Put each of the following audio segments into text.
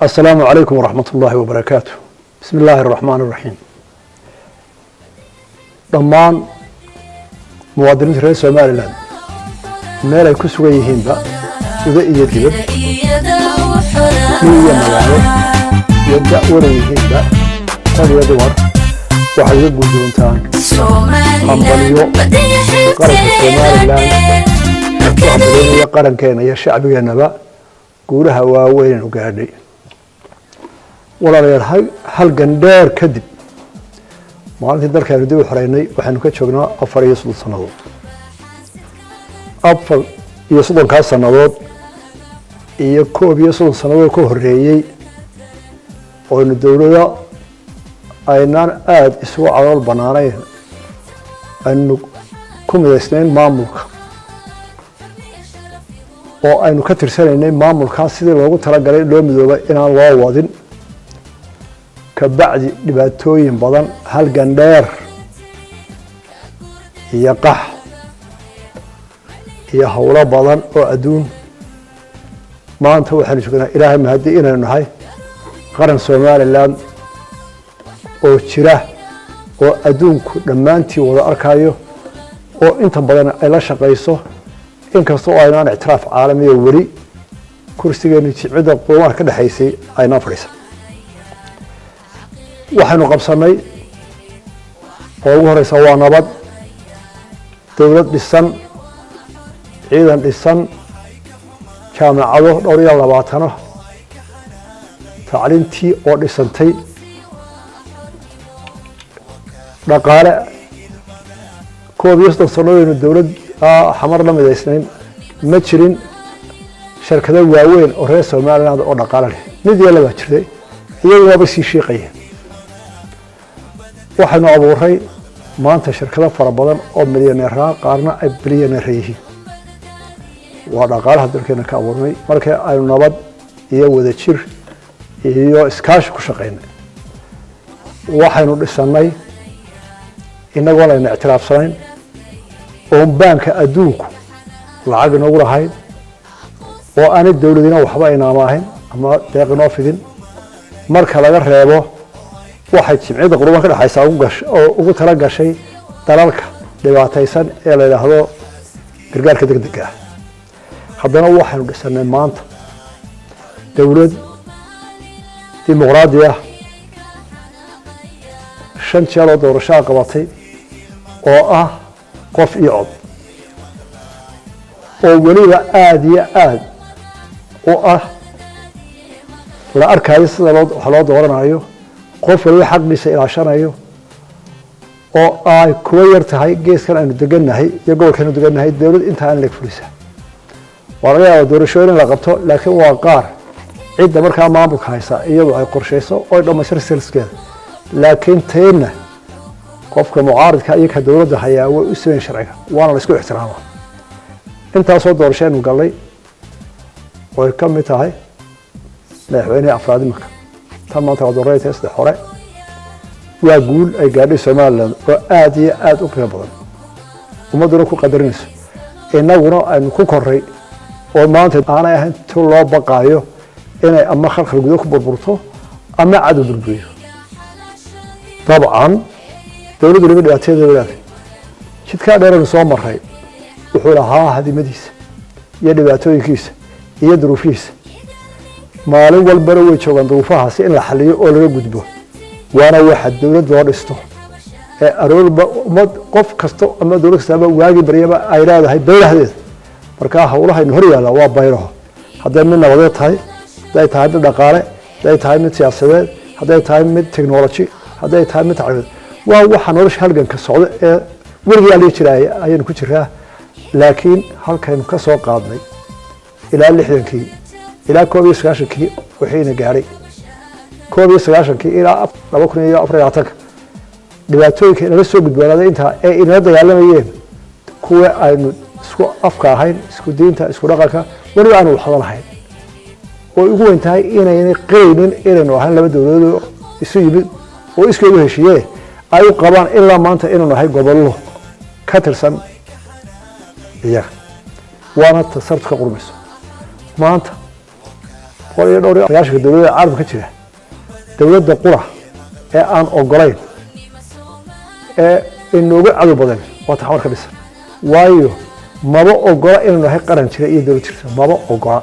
Asalaamu calaykum waraxmat ullaahi wabarakaatu. Bismi illaahi araxmaan iraxiim. Dhammaan muwaadiniinta reer Somaliland meel ay ku sugan yihiinba, gudo iyo dibad, miyi iyo magaalo iyo da' wada yihiinba, rag iyo dumar, waxaad iga guddoontaan hambalyo. Qaranka Somaliland ku hambalyoonaya qarankeena iyo shacbigeennaba guulaha waaweynaynu gaadhay. Walaalayaal, halgan dheer kadib, maalintii dalkaanu dib u xoreynay waxaynu ka joognaa 34 sannadood. 34-kaas sannadood iyo 31 sannadood ka horreeyey oynu dowlado aynaan aada isugu calool bannaanayn aynu ku midaysnayn maamulka, oo aynu ka tirsanaynay maamulkaas sidii loogu talagalay loo midoobay inaan loo wadin, kabacdi dhibaatooyin badan, halgan dheer iyo qax iyo howlo badan oo adduun, maanta waxaynu joognaa, Ilaahay mahadi, inaynu nahay qaran Somaliland oo jira, oo adduunku dhammaantii wada arkayo, oo inta badan ay la shaqayso, inkasta oo aynaan ictiraaf caalamiya weli kursigeenu jimciyadda quruumaha ka dhexaysay aynaan fadhiisan. Waxaynu qabsanay oo ugu horeysa waa nabad, dowlad dhisan, ciidan dhisan, jaamacado dhowr iyo labaatano, tacliintii oo dhisantay, dhaqaale. 31 sannadoynu dowlad Xamar la midaysnayn, ma jirin shirkado waaweyn oo reer Somaliland oo dhaqaale leh. Mid iyo labaa jirtay, iyagu waaba sii shiiqaya. Waxaynu abuuray maanta shirkado fara badan oo milyaneeraa, qaarna ay bilyaneera yihiin. Waa dhaqaalaha dalkeena ka abuurnay markii aynu nabad iyo wadajir iyo iskaashi ku shaqaynay. Waxaynu dhisanay, inagoon ayna ictiraafsanayn, oon baanka adduunku lacag inoogu lahayn, oo aanay dowladina waxba aynaama ahayn ama deeq inoo fidin, marka laga reebo waxay Jimciyadda Quruumaha ka dhexaysa oo ugu tala gashay dalalka dhibaataysan ee la yidhaahdo gargaarka deg dega ah. Haddana waxaynu dhisanay maanta dowlad dimuqraadi ah, shan jeer oo doorashaa qabatay, oo ah qof iyo cod, oo weliba aada iyo aada u ah la arkayo sida loo wax loo dooranayo, qof waliba xaqiisa ilaashanayo, oo ay kuwa yar tahay geeskan aynu degannahay iyo gobolka aynu degannahay dowlad intaa aan leeg fulisa. Waa laga yaaba doorashooyin in la qabto, laakiin waa qaar cidda markaa maamulka haysa iyadu ay qorshayso oo dhamaystir silskeeda. Laakiin teenna qofka mucaaridka iyo ka dowladda hayaa way u simayn sharciga, waana la isku ixtiraama. Intaasoo doorasho aynu gallay, oy ka mid tahay madaxweynihii afraad imika, tan maanta waa doorayta saddex hore, waa guul ay gaadhay Somaliland oo aada iyo aada u qiimo badan, ummadduna ku qadarinayso, innaguna aynu ku koray, oo maanta aanay ahayn tu loo baqaayo inay ama khalkhal gudo ku burburto ama cadow burburiyo. Dabcan dowladdu waliba dhibaatadeeda wadaagay. Jidkaa dheeraynu soo maray wuxuu lahaa hadimadiisa iyo dhibaatooyinkiisa iyo duruufihiisa. Maalin walbana way joogaan duruufahaasi in la xaliyo oo laga gudbo, waana waxa dowlad loo dhisto ee aroorba ummad qof kasta ama dowlad kastaaba waagi baryaba ay leedahay baylahdeeda. Markaa howlahaynu hor yaallaa waa baylaho, hadday mid nabadeed tahay, hadday tahay mid dhaqaale, hadday tahay mid siyaasadeed, hadday tahay mid technology, hadday tahay mid tacliimeed. Waa waxa nolosha halganka socda ee weligii alii jiraay ayaynu ku jiraa. Laakiin halkaynu ka soo qaadnay ilaa 60-kii ilaa 91-kii, wixiina gaadhay 91-kii ilaa 2024-ka, dhibaatooyinka inala soo gudboonaaday intaa ee inala dagaalamayeen kuwa aynu isku afka ahayn, isku diinta, isku dhaqanka, weliba aanu waxda lahayn, oo ugu weyn tahay inaynay qiraynin inaynu ahayn laba dowladood isu yimid oo iskoogu heshiiye, ay u qabaan ilaa maanta inuu nahay gobollo ka tirsan iyaga. Waana tasartu ka qurmayso maanta. 194ka dowladda caalamka ka jira, dowladda qura ee aan ogolayn ee inooga cadow badan waa taxamar ka dhisan. Waayo, maba ogola inaynu nahay qaran jira iyo dowlad jirta, maba ogola.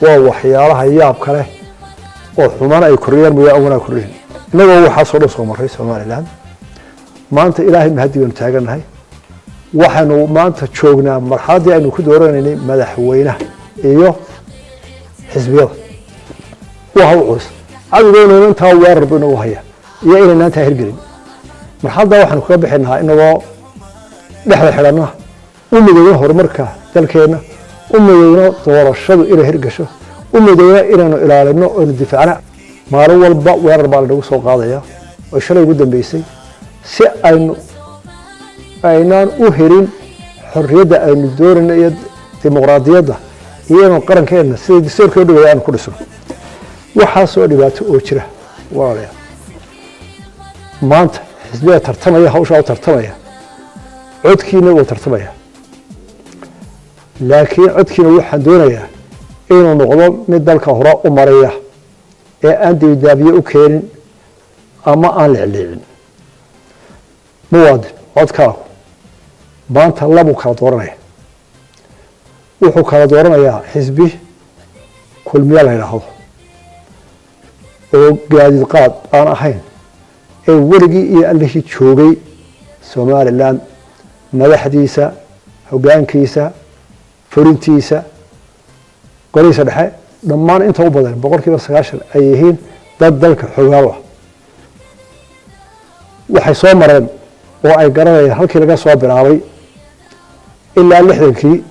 Waa waxyaalaha yaab kale oo xumaan ay kordhiyaan mooyaa aan wanaag kordhin. Innagoo waxaasoo dhan soo marray, Somaliland maanta Ilaahay mahadi baynu taagannahay. Waxaynu maanta joognaa marxaladdii aynu ku dooranaynay madaxweynaha iyo xisbiyada. Waa hawl culus. Cadowgeenu intaa weerar buu inagu haya iyo inaynaan intaa hirgelin. Marxaladdaa waxaanu kaga bixinahaa inagoo dhexda xidhanna, u midowna horumarka dalkeenna, u midowno doorashadu inay hirgasho, u midowno inaynu ilaalino oynu difaacna. Maalin walba weerar baa lanagu soo qaadaya oo shalay ugu dambeysay, si aynu aynaan u helin xorriyadda aynu doonayno iyo dimuqraadiyadda iyo inuu qarankeenna sida dastuurka u dhigaya aanu ku dhisno. Waxaasoo dhibaato oo jira, walaalayaal, maanta xisbiga tartamaya, hawshaa u tartamaya, codkiina wuu tartamaya, laakiin codkiina waxaan doonayaa inuu noqdo mid dalka hore u maraya ee aan dibidaabiye u keenin ama aan lecleecin. Muwaadin, codkaagu maanta labuu kala dooranaya. Wuxuu kala dooranayaa xisbi Kulmiye la yidhaahdo oo gaadiid qaad aan ahayn ee weligii iyo allihii joogay Somaliland, madaxdiisa, hoggaankiisa, fulintiisa, golihiisa dhexe, dhammaan inta u badan 90% ay yihiin dad dalka xogaalo ah. Waxay soo mareen oo ay garanayaan halkii laga soo bilaabay ilaa 60-kii.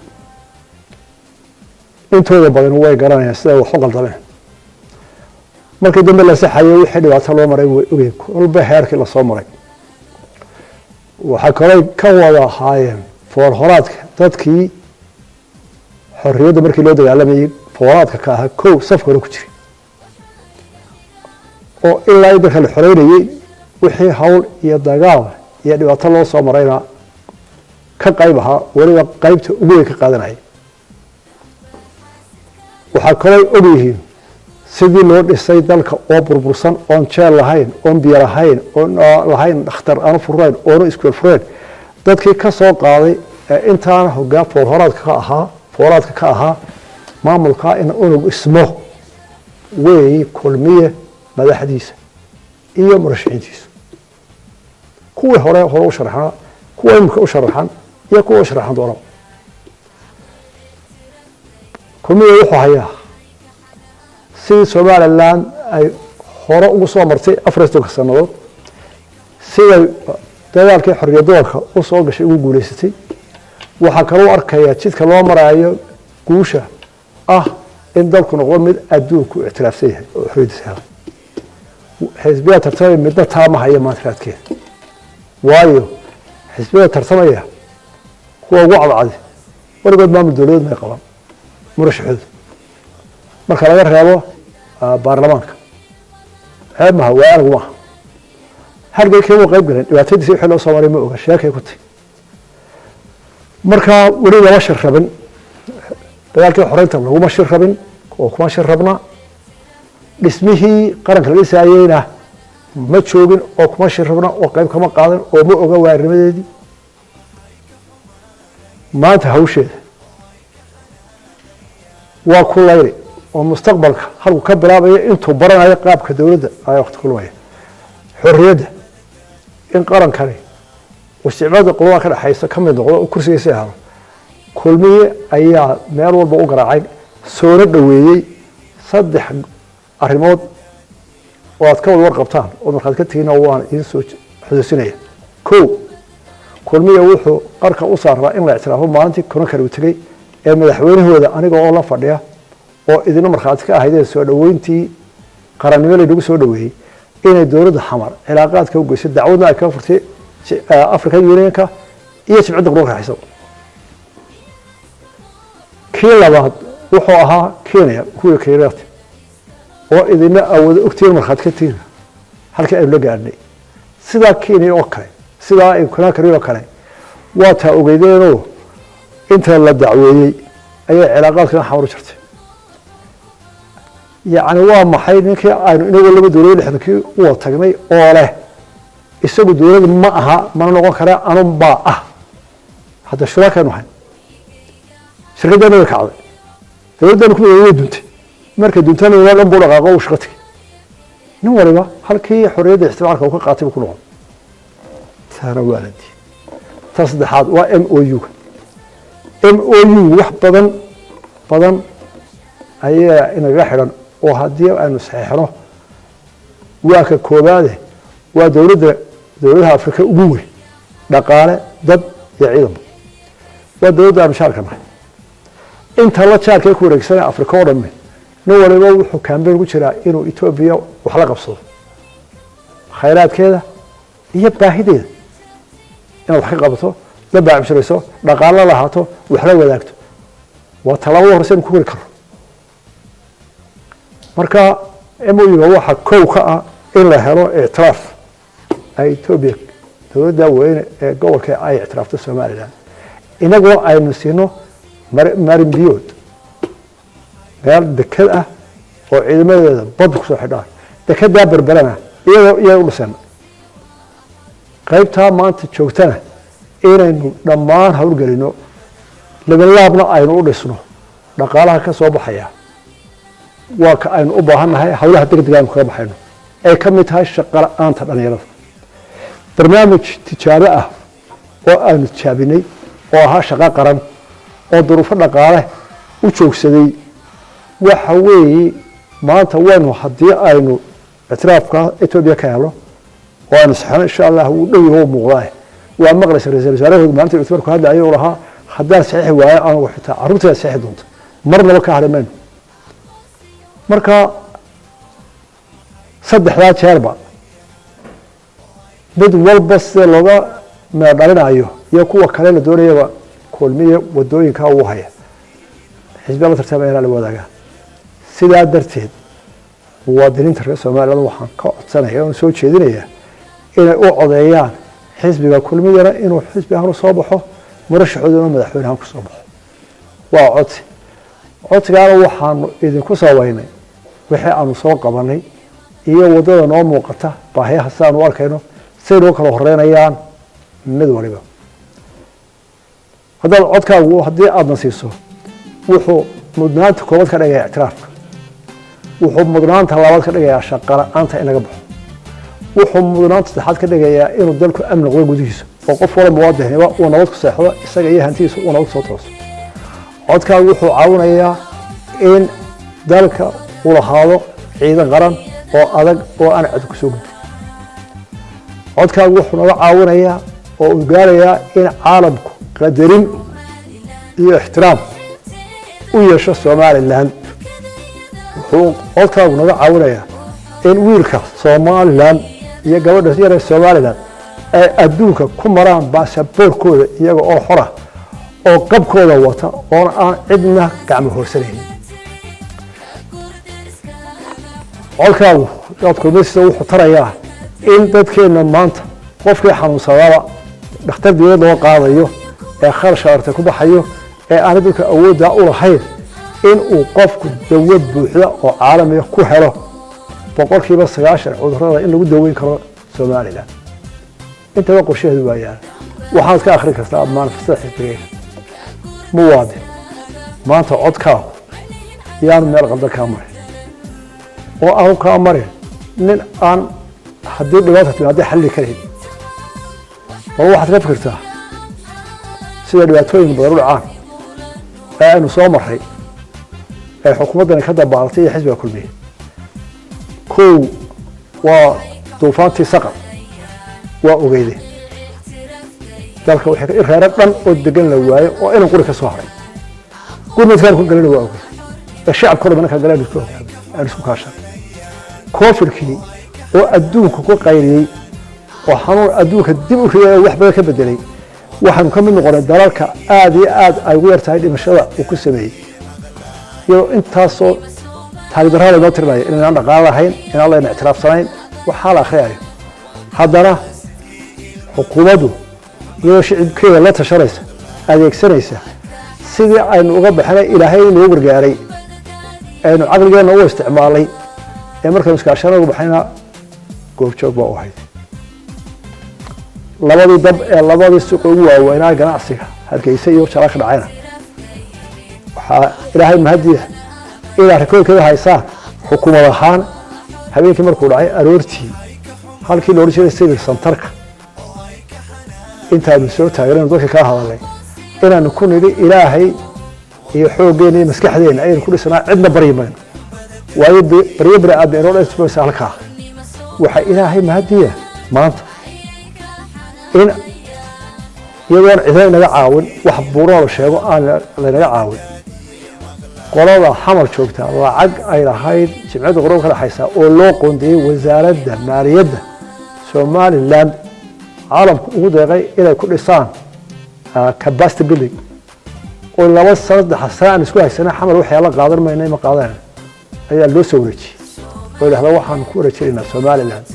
Intooda badan way garanayaan sida wax u qaldameen. Markii dambe la saxayay, wixii dhibaato loo maray way ogeen, kolba heerkii lasoo maray. Waxaa kaloo ka wada ahaayeen foolhoraadka dadkii xorriyadda markii loo dagaalamayey, foolaadka ka ahaa kow safka hore ku jiray oo ilaa i dalka la xoreynayey, wixii hawl iyo dagaal iyo dhibaato loo soo marayna ka qayb ahaa, weliba qaybta ugu weyn ka qaadanayay. Waxaa kaloo og yihiin sidii loo dhisay dalka oo burbursan, oon jeel lahayn, oon biyo lahayn, oon lahayn dhakhtar aanu furayn, oonu iskuul furayn, dadkii ka soo qaaday ee intaana hogaan foolhoraadka ka ahaa, foolaadka ka ahaa maamulkaa in unug ismo weeyi Kulmiye madaxdiisa iyo murashaxiintiisa, kuwii hore hore u sharaxnaa, kuwa imika u sharaxan iyo kuwa u sharaxan doonaba. Kulmiye wuxuu hayaa sidii Somaliland ay hore ugu soo martay 34-ka sannadood, siday dagaalkii xorriyad doonka u soo gashay, ugu guuleysatay. Waxaa kaloo arkayaa jidka loo maraayo guusha ah in dalku noqdo mid adduunku ictiraafsan yahay oo xorriyadiisa helay. Xisbiya tartamaya midna taa ma haya maanta raadkeeda. Waayo, xisbiyada tartamaya kuwa ugu cadcadi weligood maamul dowladeed may qaban murashaxoodu, marka laga reebo baarlamaanka. Ceeb maha, waa anagu maaha. Hargey kama qayb galeen, dhibaatadiisa wixii loo soo maray ma oga, sheekay ku tahy. Marka weli lama shir rabin dagaalkii xoreynta, laguma shir rabin oo kuma shir rabna. Dhismihii qaranka la dhisaayeyna ma joogin oo kuma shir rabna oo qayb kama qaadan oo ma oga waarnimadeedii. Maanta hawsheeda waa ku layli oo mustaqbalka halku ka bilaabayo intuu baranayo qaabka dowladda ayaa waqti kulmaya. Xorriyadda in qarankani isticmaalda qolada ka dhexaysa ka mid noqdo oo kursigiisa helo, Kulmiye ayaa meel walba u garaacay, soona dhoweeyey. Saddex arrimood oo aad ka wada warqabtaan oo markaad ka tegina waan idiin soo xusuusinaya. Kow, Kulmiye wuxuu qarka u saaraa in la ictiraafo maalintii Conakry uu tegey ee madaxweynahooda, aniga oo la fadhiya oo idina markhaati ka ahaydeen soo dhoweyntii qarannimo laynagu soo dhoweeyey, inay dowladda Xamar cilaaqaadka u geysay, dacwadna ay kaga furtay African Unionka iyo Jimcadda Quruunka Raxaysa. Kii labaad wuxuu ahaa Kenya, kuwii Kenyatta oo idina awoodo ogtiin, markhaati ka tiina halkii aynu la gaadhnay. Sidaa Kenya oo kale, sidaa ay Conakry oo kale, waa taa ogeydeenoo inta la dacweeyey. Ayay cilaaqaadkana xamar u jirtay. Yacni waa maxay ninkii aynu inagoo laba dowlad 60-kii u wada tagnay oo leh isagu dowlad ma aha, mana noqon kara, anun baa ah? Hadda shuraakaynu hayn, shirkaddeena way kacday, dowladdeenu ku way duntay. Markay duntana ila dhan buu dhaqaaqo, uu shaqo tegey. Nin waliba halkii xorriyadda isticmaalka uu ka qaatay buu ku noqon. Taana waa la diiday. Ta saddexaad waa MOU-ga. MOU wax badan badan ayaa inagaga xidhan oo haddii aynu saxeexno, waa ka koobaade, waa dowladda dowladaha Afrika ugu weyn dhaqaale, dad iyo ciidanba. Waa dowladda aanu jaarka nahay. Inta la jaarka ee ku wareegsanaya Afrika oo dhamme, nin waliba wuxuu campaign ku jiraa inuu Etoobiya wax la qabsado, khayraadkeeda iyo baahideeda inaad wax ka qabato, la baacmushirayso, dhaqaalo lahaato, wax la wadaagto. Waa tallaabada horse aynu ku kori karno. Marka MOU-ga waxaa kow ka ah in la helo ictiraaf ay Etoobiya, dowladda weyne ee gobolka, ay ictiraafto Somaliland, inagoo aynu siino marin biyood, meel deked ah oo ciidamadeeda badda kusoo xidhaan. Dekedaa Berberana iyadoo iyaga u dhiseen, qaybtaa maanta joogtana inaynu dhammaan howlgelino, labanlaabna aynu u dhisno. Dhaqaalaha ka soo baxaya waa ka aynu u baahan nahay howlaha degdega aynu kaga baxayno, ay ka mid tahay shaqo la-aanta dhalinyarada. Barnaamij tijaabo ah oo aynu tijaabinay oo ahaa shaqo qaran oo duruufo dhaqaale u joogsaday, waxa weeye maanta waynu haddii aynu ictiraafka Etoobiya ka helo oo aynu saxno, insha Allah wuu dhow yaho, muuqdaa. Waa maqlaysa ra-isul wasaarahooda maalinta ictibaar hadlayo uu lahaa, haddaan saxiixi waayo anigu, xitaa carruurtayda saxiixi doonta, marnaba ka hadhi mayno. Marka saddexdaa jeerba mid walba sida looga meerdhalinayo iyo kuwa kale la doonayaba, Kulmiye wadooyinkaa uu haya, xisbiya la tartamaya la wadaagaa. Sidaa darteed muwaadiniinta reer Somaliland waxaan ka codsanaya oon soo jeedinaya inay u codeeyaan xisbiga Kulmiyana inuu xisbi ahaan usoo baxo, murashaxooduna madaxweyne ahaan kusoo baxo. Waa codsi. Codsigaana waxaanu idinku sabaynay wixii aanu soo qabanay iyo waddada noo muuqata, baahiyaha sidaanu u arkayno, say noo kala horeynayaan mid waliba. Haddaad codkaagu, haddii aadna siiso, wuxuu mudnaanta koobaad ka dhigaya ictiraafka, wuxuu mudnaanta labaad ka dhigayaa shaqo la-aanta in laga baxo, wuxuu mudnaanta saddexaad ka dhigayaa inuu dalku amni noqdo gudihiisa oo qof wala muwaadiniba uu nabad ku seexdo, isaga iyo hantidiisa uu nabad kusoo tooso. Codkaagu wuxuu caawinayaa in dalka uu lahaado ciidan qaran oo adag oo aan cad kusoo gudbin. Codkaagu wuxuu naga caawinayaa oo uu gaarayaa in caalamku qadarin iyo ixtiraam u yeesho Somaliland. Wuxuu codkaagu naga caawinayaa in wiilka Somaliland iyo gabadha yare Somaliland ay adduunka ku maraan baasaboorkooda iyaga oo xora oo qabkooda wata oona aan cidna gacmo hoorsanaynin. Codkaagu codkulmaysiisa wuxuu tarayaa in dadkeenna maanta qofkii xanuunsadaaba dhakhtar dibad loo qaadayo ee kharash artay ku baxayo ee aanay dadka awooddaa u lahayn, in uu qofku dawo buuxda oo caalamiga ku helo, 90% cudurrada in lagu daweyn karo Somaliland. Intaba qorshaheedu waa yaala, waxaad ka akhrin kartaa manifestada xisbigeyga. Muwaadin, maanta codkaagu yaanu meel qaldan kaa marin oo aanu kaa marin nin aan haddii dhibaata timaado xalli karayn. Bal waxaad ka fikirtaa sida dhibaatooyin badan u dhacaan ee aynu soo marray ee xukuumaddani ka dabaalatay iyo xisbiga Kulmiye. Kow waa duufaantii Saqar, waa ogeyde dalka wixii reero dhan oo degan la waayo oo inan quri ka soo haray. Gurmadkaan ku galana waa ogey ee shacabka o dhan ka galeen isku aan isku kaashan. Covidkii oo adduunka ku qayliyey oo xanuun adduunka dib u riday oo wax badan ka bedelay, waxaanu ka mid noqonay dalalka aada iyo aada ay ugu yar tahay dhimashada uu ku sameeyey, iyadoo intaasoo taagdarrada laynoo tirinayo inaynaan dhaqaalo lahayn, inaan layna ictiraafsanayn, waxaa la akhriyayo. Haddana xukuumaddu iyadoo shicibkeeda la tashanaysa, adeegsanaysa Sidii aynu uga baxnay, Ilaahay inoogu gargaaray, aynu caqligeenna u isticmaalay ee markaynu iskaashana uga baxnayna, goobjoog baa u ahayd. Labadii dab ee labadii suuqa ugu waaweynaa ganacsiga, Hargeysa iyo Jala, ka dhacayna, waxaa Ilaahay mahadiya inaad rikoorkeeda haysaan. Xukuumad ahaan, habeenkii markuu dhacay, aroortii halkii la odhan jiray civic centerka intaanu soo taagnaynu dadka kala hadalnay, inaanu ku nidhi Ilaahay iyo xooggeena iyo maskaxdeena ayaynu ku dhisanaa, cidna baryi mayno, waayo baryo bani aadmi inoo dhanmaysa halkaa. Waxaa Ilaahay mahadiya maanta in iyadoon cidna inaga caawin, wax buuroo la sheego aan laynaga caawin, qolada Xamar joogta lacag ay lahayd Jimciyadda Quruumaha ka dhexaysa oo loo qoondeeyey Wasaaradda Maaliyadda Somaliland, caalamku ugu deeqay inay ku dhisaan capacity building, oo 2 sano 3 sano aan isku haysana Xamar waxyaala qaadan mayna, ma qaadanayna, ayaa loo soo wareejiyey oo yidhahda waxaan ku wareejinaynaa Somaliland.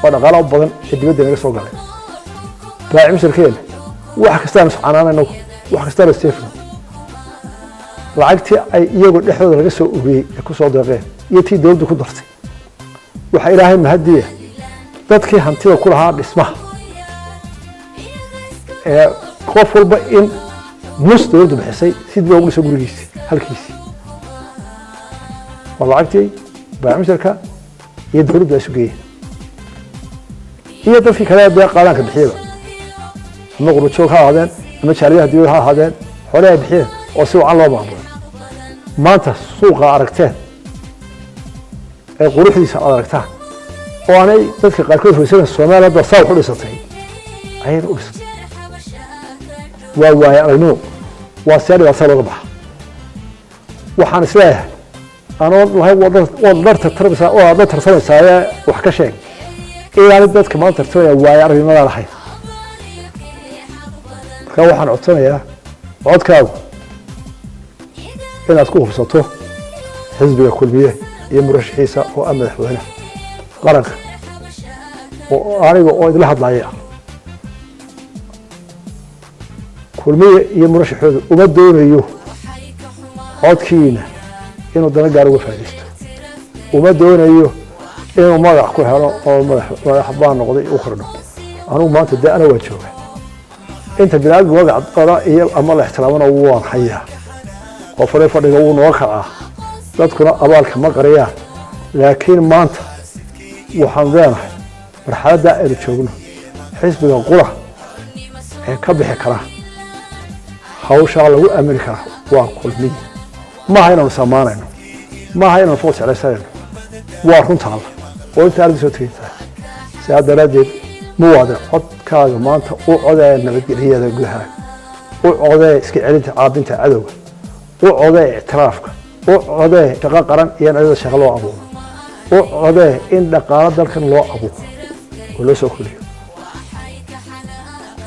Waa dhaqaala u badan ee dibadda naga soo galay. Baaci musharkeena wax kastaan iscanaana inagu, wax kastaan isteefno, lacagtii ay iyagu dhexdooda laga soo ururiyey ee ku soo deeqeen iyo tii dowladdu ku dartay, waxaa Ilaahay mahadiya dadkii hantida ku lahaa dhismaha ee qof walba in nus dowladdu bixisay si dib loogu dhiso gurigiisi halkiisii. Waa lacagtii baaci musharka iyo dowladdu ay isu geeyeen iyo dadkii kale dee qaadaanka bixiyaba, ama qurbajoog ha ahaadeen ama jaaliyadaha dibadda ha ahaadeen, xoolaha ay bixiyeen oo si wacan loo maamulo. Maanta suuqa aragteen ee quruxdiisa aad aragtaan, oo aanay dadka qaarkood rumaysanan Soomaaliya hadda saa wax u dhisatay, ayayna u dhisatay. Waa waaye aragnimo, waa see dhibaatada looga baxa. Waxaan isleeyahay, anoo lahayn waad la tartamaysaa oo aad la tartamaysaa wax ka sheeg, inaanay dadka maanta tartamaya waaye aragnimadaa lahayn. Marka waxaan codsanayaa codkaagu inaad ku hubsato xisbiga Kulmiye iyo murashaxiisa oo ah madaxweynaha qaranka, oo aniga oo idla hadlaya ah. Kulmiye iyo murashaxooda uma doonayo codkiina inuu dana gaar uga faaidaysto, uma doonayo inuu magac ku helo oo madax madax baa noqday u kordho. Anugu maanta dee ana waa jooga, inta biniaadamku magac ola iyo ama la ixtiraamana waan hayaa oo fadhi fadhiga wuu nooga kacaa, dadkuna abaalka ma qariyaan. Laakiin maanta waxaanu leenahay marxaladda aynu joogno, xisbiga qura ee ka bixi kara hawshaa lagu aamini karaa waa Kulmiye. Maaha inaanu samaanayno, maaha inaanu fool jeclaysanayno, waa runtaada oo inta arrinta soo tegaysaa. Sidaa daraaddeed, muwaadin, codkaaga maanta u codee nabadgelyada gudaha, u codee iska celinta caabinta cadowga, u codee ictiraafka, u codee shaqo qaran iyo in ayada shaqo loo abuuro, u codee in dhaqaalo dalkan loo abuuro oo loo soo kordhiyo.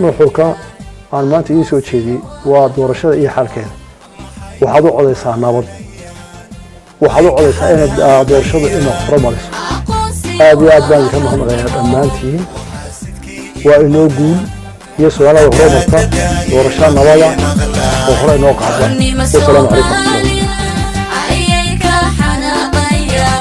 Nuxurka aan maanta idiin soo jeediyey waa doorashada iyo xalkeeda. Waxaad u codaysaa nabad, waxaad u codaysaa inay doorashadu ina horumariso. Aad iyo aad baan idinka mahadnaqayaa dhammaantiin. Waa inoo guul iyo Soomaalida horumarta, doorasho nabada oo hore inoo qaada. Wasalaamu calaykum waraxmatullah.